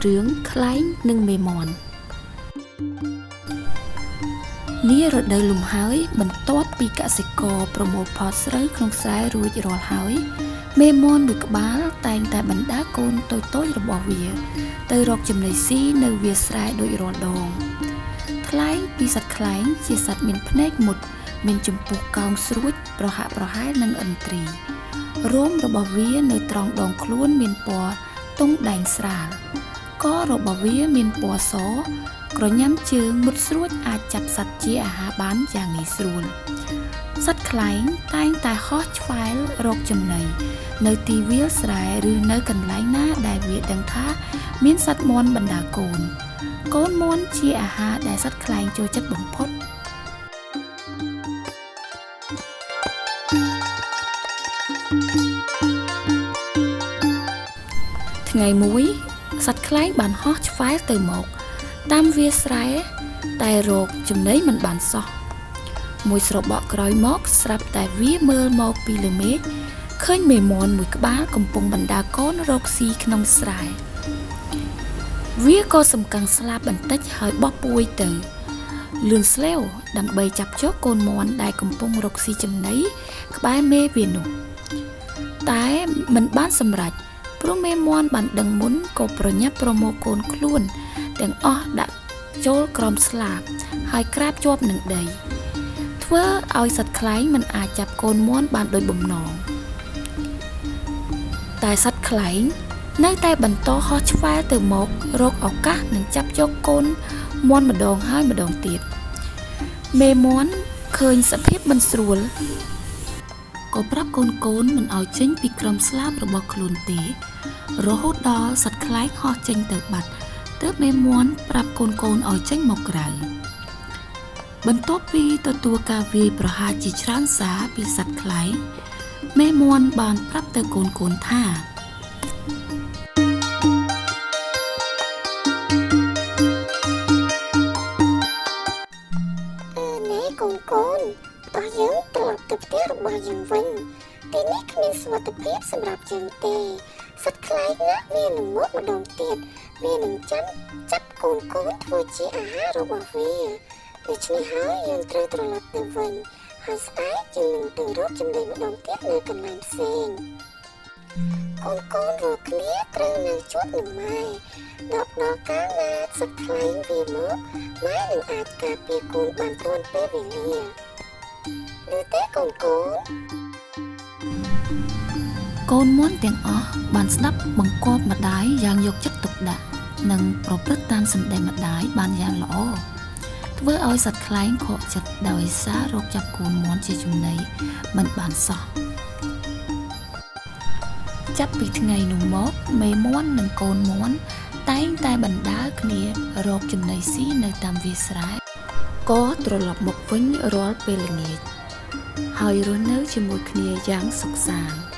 រឿងខ្លែងនិងមេមាន់នារដូវលំហើយបន្ទាប់ពីកសិករប្រមូលផលស្រូវក្នុងស្រែរួចរាល់ហើយមេមាន់មួយក្បាលតែងតែបណ្ដើរកូនតូចៗរបស់វាទៅរកចំណីស៊ីនៅវាលស្រែដូចរាល់ដងថ្លែងពីសត្វខ្លែងជាសត្វមានភ្នែកមុតមានចំពោះកោងស្រួចប្រហាក់ប្រហែលនឹងឥន្ទ្រីរោមរបស់វានៅត្រង់ដងខ្លួនមានពណ៌ទង់ដែងស្រាលករបស់វាមានពណ៌សក្រញាំជើងមុតស្រួចអាចចាប់សត្វជាអាហារបានយ៉ាងងាយស្រួលសត្វខ្លែងតែងតែហោះឆ្វែលរកចំណីនៅទីវាលស្រែឬនៅកន្លែងណាដែលវាដឹងថាមានសត្វមាន់បណ្ដើរកូនកូនមាន់ជាអាហារដែលសត្វខ្លែងចូលចិត្តបំផុតថ្ងៃមួយសត្វខ្លែងបានហោះឆ្វែលទៅមកតាមវាលស្រែតែរកចំណីមិនបានសោះមួយស្របក់ក្រោយមកស្រាប់តែវាមើលមកពីលើមេឃឃើញមេមាន់មួយក្បាលកំពុងបណ្ដើរកូនរកស៊ីក្នុងស្រែវាក៏សំកាំងស្លាបបន្តិចហើយបោះពួយទៅលឿនស្លេវដើម្បីចាប់យកកូនមាន់ដែលកំពុងរកស៊ីចំណីក្បែរមេវានោះតែមិនបានសម្រេចព្រោះមេមាន់បានដឹងមុនក៏ប្រញាប់ប្រមូលកូនខ្លួនទាំងអស់ដាក់ចូលក្រោមស្លាបហើយក្រាបជាប់នឹងដីធ្វើឲ្យសត្វខ្លែងមិនអាចចាប់កូនមាន់បានដោយបំណងតែសត្វខ្លែងនៅតែបន្តហោះឆ្វែលទៅមករកឱកាសនឹងចាប់យកកូនមាន់ម្ដងហើយម្ដងទៀតមេមាន់ឃើញសភាពមិនស្រួលក៏ប្រាប់កូនៗមិនឲ្យចេញពីក្រោមស្លាបរបស់ខ្លួនទេរហូតដល់សត្វខ្លែងហោះចេញទៅបាត់ទើបមេមាន់ប្រាប់កូនៗឲ្យចេញមកក្រៅបន្ទាប់ពីទទួលការវាយប្រហារជាច្រើនសារពីសត្វខ្លែងមេមាន់បានប្រាប់ទៅកូនៗថានេះកូនៗតោះយើងត្រឡប់ទៅផ្ទះរបស់យើងវិញទីនេះគ្មានសុវត្ថិភាពសម្រាប់យើងទេសត្វខ្លែងណាវានឹងមកម្ដងទៀតវានឹងចាំចាប់កូនៗធ្វើជាអាហាររបស់វាដូច្នេះហើយយើងត្រូវត្រឡប់ទៅវិញហើយស្អែកយើងនឹងទៅរកចំណីម្ដងទៀតនៅកន្លែងផ្សេងកូនៗរាល់គ្នាត្រូវនៅជួបនឹងម៉ែដល់កាលណាសត្វខ្លែងវាមកម៉ែនឹងអាចការពារកូនបានទាន់ពេលវេលាឬទេកូនកូនកូនមាន់ទាំងអស់បានស្ដាប់បង្គាប់ម្ដាយយ៉ាងយកចិត្តទុកដាក់និងប្រព្រឹត្តតាមសម្ដីម្ដាយបានយ៉ាងល្អធ្វើឲ្យសត្វខ្លែងខកចិត្តដោយសាររកចាប់កូនមាន់ជាចំណីមិនបានសោះចាប់ពីថ្ងៃនោះមកមេមាន់និងកូនមាន់តែងតែបណ្ដើរគ្នារកចំណីស៊ីនៅតាមវាលស្រែក៏ត្រឡប់មកវិញរាល់ពេលល្ងាចហើយរស់នៅជាមួយគ្នាយ៉ាងសុខសាន្ត។